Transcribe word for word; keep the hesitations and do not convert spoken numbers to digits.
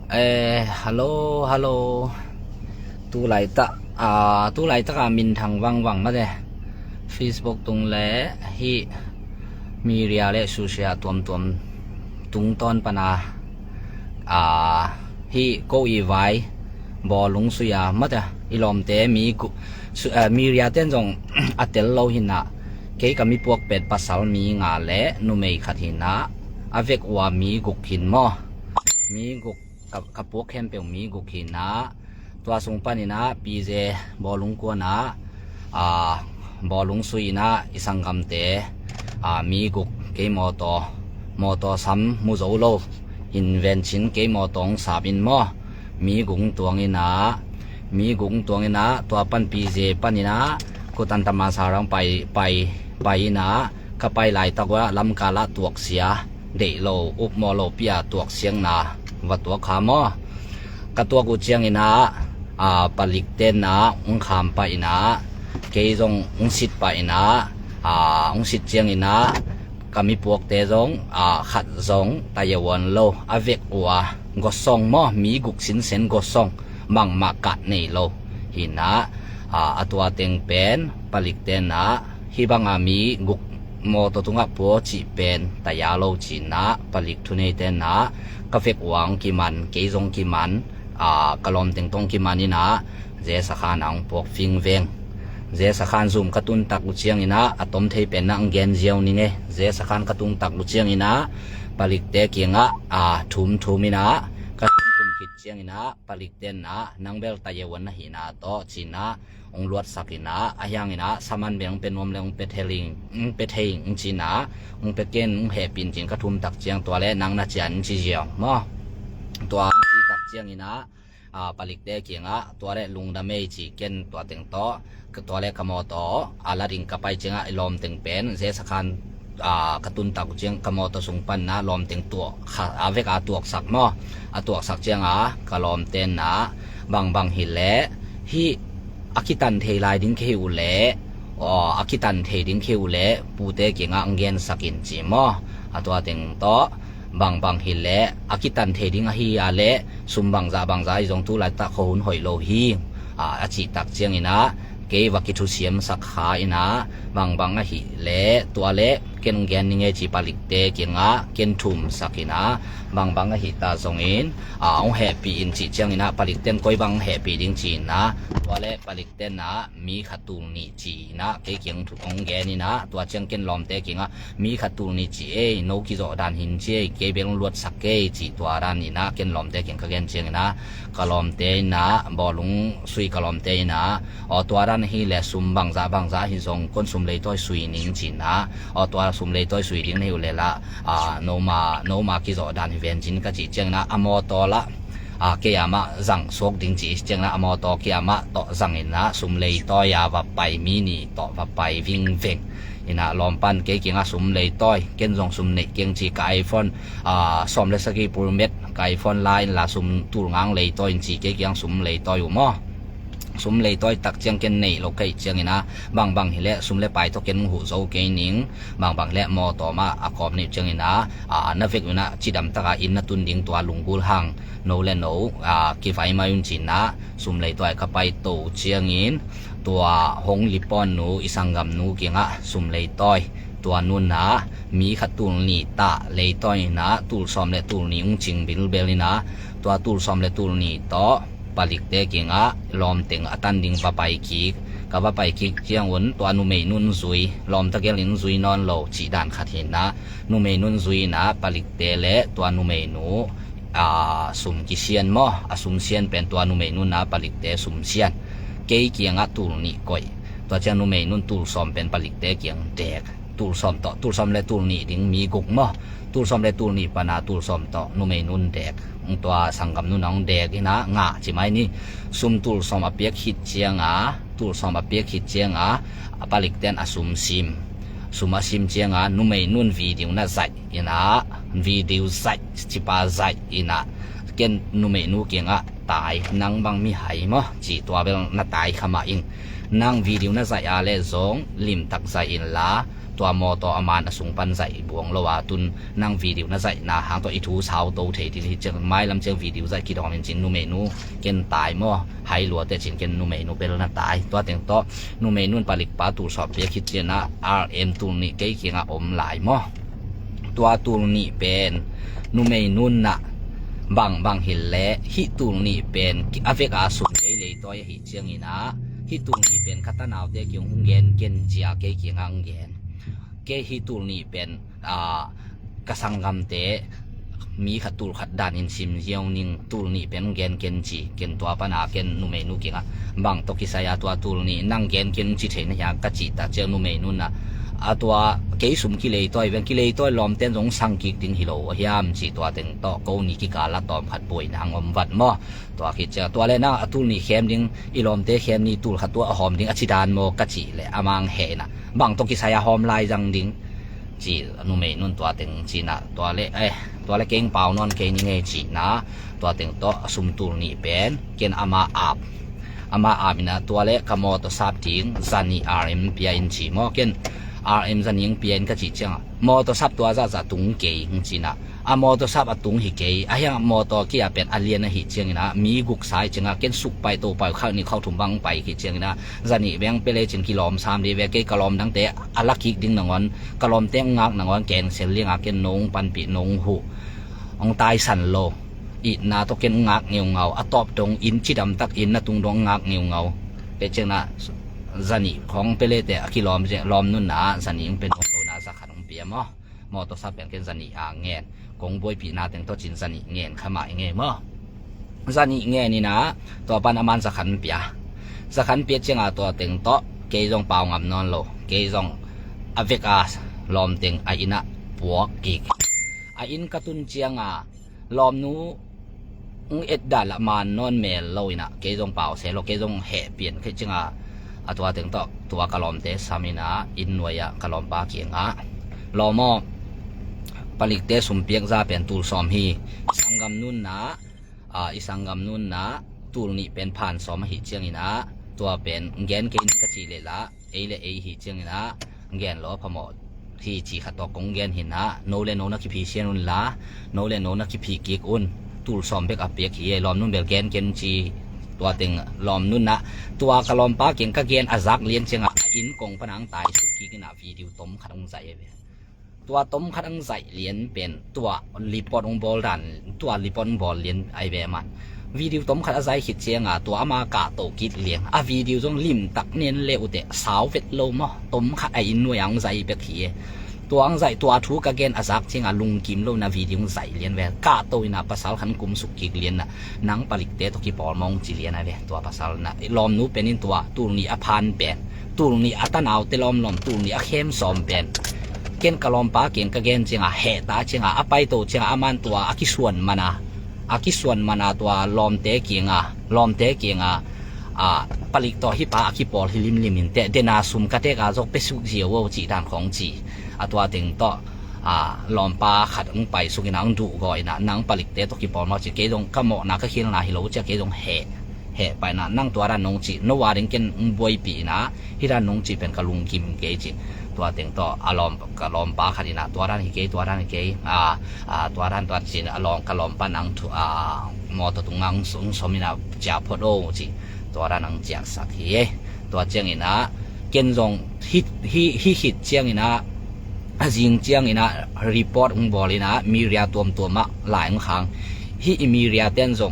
Eh, hello, hello. Tu laitak, ah, tu laitaka minthang vangvang mate. Facebook tung le hih media le social tuamtuam tungtawn pana, ah, hih ko i vai bawlung sui a mate. I lawmte mi gu-, su-, ah, media ten zong a tel lo hinah. Kei ka mipuak pet pasal mi nga le numei khat hinah. A vek ua mi guk hin maw. Mi guk ka, ka puak khempeuh mi guk hinah. Tua sung paninah pize bawlung kuanah, ah, bawlung sui inah i sanggamte, ah, mi guk kei mawtaw, mawtaw sam mu zo lo. Hin vencin kei mawtaw hong sap in maw. Mi guk tuang inah, mi guk tuang inah tua pan pize paninah kutan taman sarang pai, pai, pai inah ka pai laitak uah lamkalah tuaksia deih lo, upmawh lo pia tuaksiangna va tuak kha maw. Ka tuak uh cianginah, ah, palik tenah hong kham pah inah, kei zong hong sit pah inah, ah, hong sit cianginah ka mipuakte zong, ah, khat zong tayawan lo, a vek ua gosong maw, mi guk sinsen gosong, bangmah kah nei lo hinah, ah, a tua teng pen palik tenah hih banga mi guk mawtaw tungah pua cih pen taya lo cinah palik thunei tenah ka vek uang kiman, kei zong kiman, ah, ka lawmteng tong kiman inah zesa khan a hong puak fingveng. Zesa khan zum ka tuntak uh cianginah a tom thei penah hong gen ziau ning e. Zesa khan ka tuntak uh cianginah palikte kiangah, ah, thum thum inah ka thum thum khit cianginah palik tenah nang bel tayawan na hina tawh cinah hong luatsak inah, a hianginah saman beng hong pe nuam le hong pe thei ing, hong pe thei ing cinah hong pe ken hong hehpih in cin ka thumtak ciang tua le nang na cian ci ziau maw. Tua hong citak cianginah, ah, palikte kiangah tua le lungdam ei ci ken tua teng tawh, ka tua le ka mawtaw a la ding ka pai ciangah i lawmteng pen zesa khan, ah, ka tuntak uh ciang ka mawtaw sung panna lawmteng tuak kha, a vek a tuaksak maw. A tuaksak cianga ka lawmte na bangbang hileh hih a kitan thei lai ding kei uh leh, aw, a kitan thei ding kei uh leh pute kiangah ang gensak in ci maw. A tua teng tawh bangbang hileh a kitan thei ding ahi a leh sum bangzah bangzah i zong tu laitak khuahun hoih lo hi, a, a cihtak cianginah kei va kithusiamsak kha inah bangbang ahih leh tua leh ken hong gen ning e ci palikte kiangah ken thumsak inah bangbang ahih ta zongin, a, hong hehpih in cih cianginah palikten koi bang hong hehpih ding ci inah tua leh palikten ah mi khat tul nih ci inah kei kiang hong gen inah tua ciang ken lawmte kiangah mi khat tul nih ci ei, no kizawh dan hin ci ei, kei bel hong luatsak kei ci tua dan inah ken lawmte kiang ka gen cianginah ka lawmte inah bawlung sui ka lawmte inah aw tua dan ahi leh sum bangzah bangzah ahi zong kon sum leitawi sui ning ci inah aw tua sum leitawi sui ding na hi uh leh lah, a, noma, noma kizawh dan hi ven cin ka cih cianginah a mawtaw lah, a, kei amah zang suak ding cih cianginah a mawtaw kei amah tawh zang inah sum leitawi a va pai mi nih tawh va pai vingveng inah lawmpan kei kiangah sum leitawi ken zong sum neih keng ci ka iPhone, a, sawm le sagih pulmet ka iPhone la inla sum tul ngang leitawi in ci kei kiang sum leitawi uh maw. Sum leitawi tak ciang ken neih lo ka hih cianginah bangbang hileh sum le pai tawh ken hong huh zo kei ning, bangbang hileh mawtaw mah a kawm neih uh cianginah, a, na vek unah cidam taka inn na tun ding tua lunggul hang no le no, a, kivai mai un cinah sum leitawi ka pai to ciangin tua hong lipawn nu i sanggam nu kiangah sum leitawi tua nunah mi khat tul nih tah leitawi inah tul sawm le tul nih hong cing bilbel inah tua tul sawm le tul nih tawh palikte kiangah lawmteng a tan ding va pai kik. Ka va pai kik ciangun tua numei nun zui lawmta gelin zui nawn lo cih dan khat hinah numei nun zui inah palikte le tua numei nu, a, sum kisian maw, a sum sian pen tua numei nunah palikte sum sian. Kei kiangah tul nih koih. Tua ciang numei nun tul sawm pen palikte kiang dek. Tul sawm tawh, tul sawm le tul nih ding mi guk maw. Tul sawm le tul nih pana tul sawm tawh numei nun dek. Tua sanggam nun hong dek inah ngah ci mai ni. Sum tul sawm a piak khit cianga, tul sawm a piak khit cianga a palikten a sum sim. Sum a sim cianga numei nun video na zaih inah video zaih cipa zaih inah ken numei nu kiangah tai nang bang mi hai maw ci tua bel na tai kha mah ing. Nang video na zaih a leh zong limtak zaih inla tua mawtaw a man a sung pan zaih buang lo a, tun nang video na zaihna hang tawh i thu sau to thei ding hi ciang, mailam ciang video zaih kidawm in cin, numeinu ken tai maw, hai lua teh cin, ken numeinu bel na tai. Tua teng tawh numeinu in palikpa tul sawm piak hi ciangin ah, R M tul nih kei kiangah om lai maw. Tua tul nih pen numeinu in ah bangbang hi leh, hih tul nih pen a vek a sum kei leitawi ahi ciangin ah, hih tul nih pen ka tanaute kiang hong gen ken ci a, kei kiangah hong gen. Kei hih tul nih pen, ah, ka sanggamte mi khat tul khat dan in sim ziau ning, tul nih pen hong gen ken ci, ken tua pan a ken numeinu kiangah, bang tawh kisai a tua tul nih nang gen ken hong ci thei na hiam ka cih ta ciang, numeinu in ah, a tua kei sum kileitawi veng, kileitawi lawmten zong sang kik ding hi lo a hiam ci, tua teng tawh ko ni kikal a tawm khat buaina hong om vat maw. Tua khit ciang tua leh nang a tul nih khem ding, i lawmte khem ni, tul khat tua a hawm ding a ci dan maw ka cih leh, a mang heh in ah, bang tawh kisai a hawm lai zang ding ci, numeinu in tua teng ci in ah, tua leh, eh, tua leh keng pau nawn kei ning ei ci in ah, tua teng tawh a sum tul nih pen ken ama ap, ama ap in ah, tua leh ka mawtaw sap ding zanih R M pia in ci maw, ken R M zanih pia in ka cih ciangah, mawtaw sap tua zahzah tung kei hong ci in ah, a mawtaw sap a tung hi kei, a hiang mawtaw kia pen a lian ahi ciangin ah, mi guk sa hi ciangah, ken suk pai to pai khak nih khak thum bang pai hi ciangin ah, zanih veng pia le cin kilawm sam dih ve, kei ka lawm dangte a la kik ding nangawn, ka lawmte ngak nangawn cancel liangah, ken nong panpih nong huh, hong taisan lo, itna tawh ken ngak ngeungau, a tawp dong inn cidam tak inn na tung dong ngak ngeungau. Pia ciangin ah zanih khong pia le teh a kilawm ciang, lawmnu in ah zanih hong pia nuam lo in ah zakhat hong pia maw. Mawtaw sap pen ken zanih a ngen. Kong buaipihna teng tawh cin zanih ngen kha mah i ngei maw. Zanih ngen in ah, tua pan a man zakhat pia. Zakhat pia ciangah tua teng tawh kei zong pau ngam nawn lo. Kei zong a vek a lawm teng a inn ah puak kik. A inn ka tun ciangah lawmnu hong et dan lah man nawn mel lo in ah, kei zong pau se lo, kei zong heh pian khit ciangah, a tua teng tawh tua ka lawmte sam in ah, inn nuai ah ka lawmpa kiangah, lawm aw, palikte sum piak za pen tul sawm hi, sanggamnu in ah, ah, i sanggamnu in ah tul nih pen phan sawm ahi ciangin ah, tua pen gen kei ning ka cih leh lah, ei le ei hi ciangin ah, gen lo a phamawh hi ci khat tawh kong gen hi in ah, no le no na kiphi sian un la, no le no na kiphi kik un, tul sawm bek a piak hi e, lawmnu in bel gen ken ci, tua teng lawmnu in ah, tua ka lawmpa kiang ka gen a zak lian ciangah, a inn kong pan hong taisuk kik in ah, video tom khat hong zaih e ve. Tua tom khat hong zaih lian pen tua report hong bawl dan, tua report hong bawl lian ai ve man. Video tom khat a zaih khit ciangah tua ama kahto kik liang. A video zong limtak nen le uh teh sau vet lo maw. Tom khat a inn nuai ah hong zaih bek hi e. Tua hong zaih, tua thu ka gen a zak ciangah lungkim lo in ah video hong zaih lian ve. Kahto in ah pasal khat hong kumsuk kik lian in ah, nang palikte tawh kipawl maw hong ci lian ai ve. Tua pasal in ah, lawmnu pen in tua tul nih a phan pen, tul nih a tanaute lawmlawm, tul nih a khem sawm pen, ken ka lawmpa kiang ka gen ciangah, heh ta ciangah, a paito ciangah, a man tua a kisuan man a, a kisuan man a tua lawmte kiangah, lawmte kiangah, a, palik tawh hih pa a kipawl hi limlim in teh, den a sum ka tek a zong pia suk ziau o cih dan khong ci. A tua teng tawh, a, lawmpa khat hong paisuk in ah, hong duhgawh in ah, nang palikte tawh kipawl maw ci, kei zong ka mawhna ka khialna hi lo ci a, kei zong heh, heh pai in ah, nang tua dan nong cih, no a ding ken hong buaipih in ah, hih dan nong cih pen ka lungkim kei ci. Tua teng tawh a lawm, ka lawmpa khat in ah, tua dan hi kei, tua dan hi kei, a, a, tua dan, tua dan ci in ah, a lawm, ka lawmpa in ah hong thu, a, mawtaw tungah hong, hong sawm in ah, ciah phot o ci. Tua dan hong ciahsak hi e. Tua ciangin ah, ken zong hih, hih, hih khit ciangin ah, a zing ciangin ah report hong bawl in ah, media tuamtuam ah lai hong khang. Hih i media ten zong